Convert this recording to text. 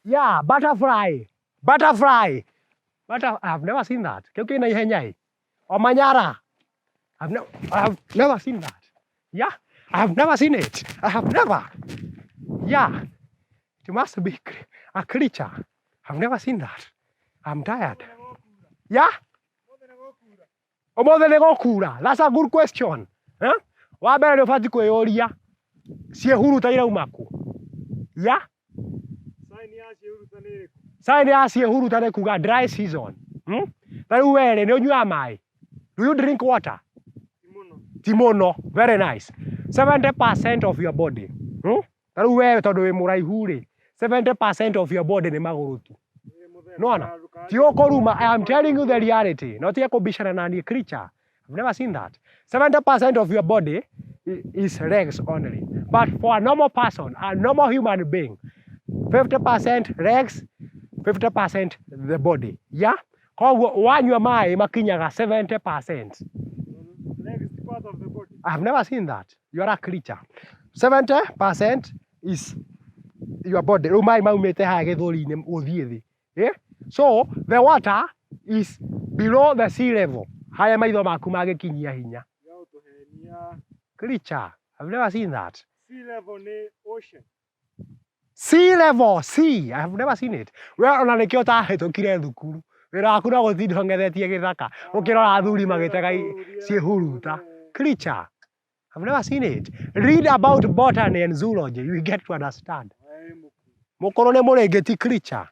Yeah, butterfly. Butterfly. Butter, I have never seen that. Kĩu kĩna ihenya ĩ. Omanyara. I have never seen that. Yeah, I have never seen it. I have never. Yeah, it must be a creature. I've never seen that. I'm tired. Yeah? Ũmũthĩ nĩ gũkura. That's a good question. Eh? Wa mbere nĩ ũbatiĩ kwĩyũria ciĩhuruta irauma kũ? Yeah? Sign ya ciĩhuruta nĩ ĩrĩkũ? Sign ya ciĩhuruta nĩ kuga dry season. Ta rĩu we rĩ, nĩ ũnyuaga maĩ? Do you drink water? Ti mũno. Ti mũno. Very nice. 70% of your body. Ta rĩu we tondũ wĩ mũraihu rĩ, 70% of your body nĩ magũrũ tu. Nona? Ti ũkũruma. I am telling you the reality. No tige kũbicana na niĩ creature. I've never seen that. 70% of your body is legs only. But for a normal person, a normal human being, 50% legs, 50% the body. Yeah? Koguo wanyua maĩ makinyaga 70%. Legs is part of the body. I have never seen that. You are a creature. 70% is your body. Rĩu maĩ maumĩte haha gĩthũri-inĩ gũthiĩ thĩ. Yeah? So the water is below the sea level. Harĩa maitho maku mangĩkinyia hinya. Ya ũtũhenia. Creature. I've never seen that. Sea level nĩ ocean. Sea level, sea. I have never seen it. We ona nĩkĩo ũtahĩtũkire thukuru. Wĩra waku no gũtinda ũng'ethetie gĩthaka ũkĩrora athuri magĩtega ciĩhuruta. Creature. I've never seen it. Read about botany and zoology. You get to understand. Mũkũrũ nĩ mũrĩngĩti creature.